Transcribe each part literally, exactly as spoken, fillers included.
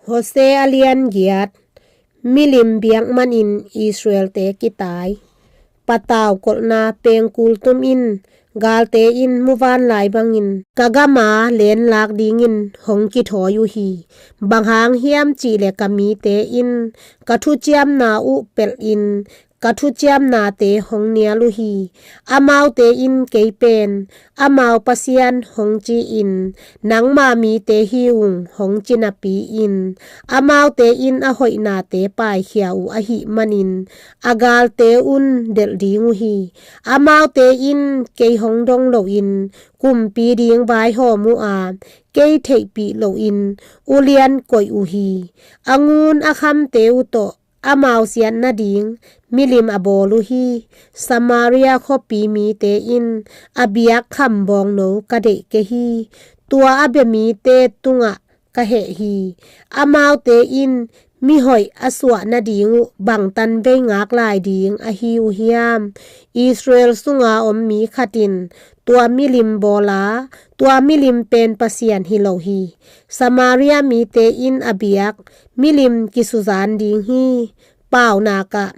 Hosea a lian giat. Milim biak manin Israelte kitai. Patau kolhna pengkul tum in, galte in muvanlai bangin ka gama lenlak dingin hong kithawi uh hi. Bang hang hiam cihleh ka mite in ka thuciamna uh pelhin, ka thuciamnate hong nial uh hi. Amaute in kei pen amau Pasian hong ci-in, nangma mite hi ung hong ci napi-in, amaute in a hoihnate paikhia uh ahih manin a galte un delh ding uh hi. Amaute in kei hong dong loin kumpi ding vaihawm uh a, kei theihpih loin ulian koih uh hi. A ngun a khamte uh tawh amau siat nading milim a bawl uh hi. Samaria khuapi mite in a biak kham bawngno ka deih kei hi. Tua a bia mite tungah ka heh hi. Amaute in mihoih a suah nading uh bangtan vei ngak lai ding ahi uh hiam? Israel sunga om mi khat in tua milim bawl a, tua milim pen Pasian hi lo hi. Samaria mite in a biak milim kisuzan ding hi. Paunak ah,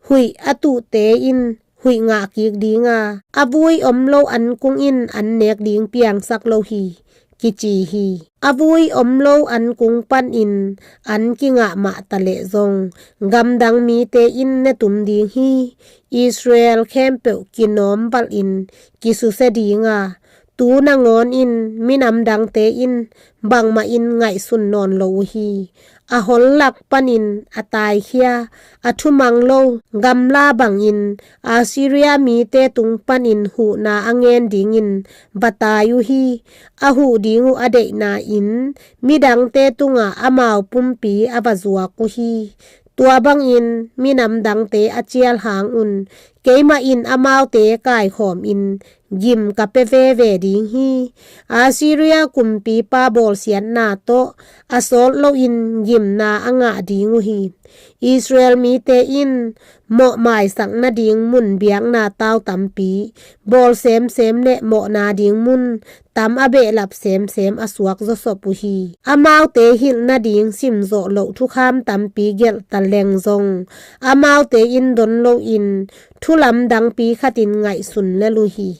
huih a tuhte in huih ngah kik ding a, a vui om lo ankung in an nek ding piangsak lo hi, kici hi. A vui om lo ankung panin an kingah mah ta leh zong, gamdang mite in ne tum ding hi. Israel khempeuh kinawm valhin kisusia ding a, tu nangawn in minam dangte in bangmah in ngaihsun nawn lo uh hi. A hol lak panin a taikhia, a thumang lo gamla bangin Assyria mite tung panin huhna a ngen dingin va tai uh hi. A huh ding uh a deihna in midangte tungah amau pumpi a va zuak uh hi. Tua bangin minam dangte a cial hangun keimah in amaute kaikhawmin gim ka pia veve ding hi. Assyria kumpipa bawlsiatna tawh a sawt loin gimna a ngah ding uh hi. Israel mite in mawh maisak nading mun biakna tau tampi bawl semsem le mawhna ding mun tam a behlap semsem a suak zawsop uh hi. Amaute hilh nading simzawh loh thukham tampi gelh ta leng zong, amaute in don loin thu lamdangpi khatin ngaihsun lel uh hi.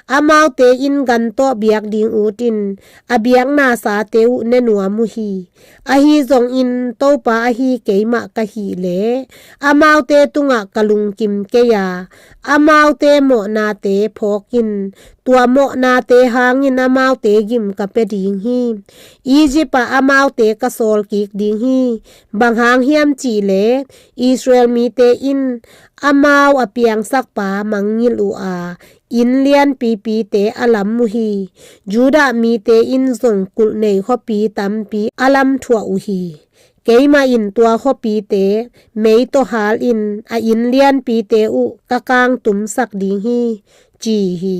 Amaute in gan tawh biak ding utin a biakna sate uh ne nuam uh hi. Ahi zongin Topa ahi keimah ka hih leh amaute tungah ka lungkim kei a, amaute mawhnate phawkin tua mawhnate hangin amaute gim ka pia ding hi. Egypt ah amaute ka sawl kik ding hi. Bang hang hiam cihleh Israel mite in amau a piangsakpa mangngilh uh a, inn lianpipite a lam uh hi. Judah mite in zong kulh nei khuapi tampi a lamthuah uh hi. Keimah in tua khuapite mei tawh halin a inn lianpite uh ka kangtumsak ding hi, ci hi.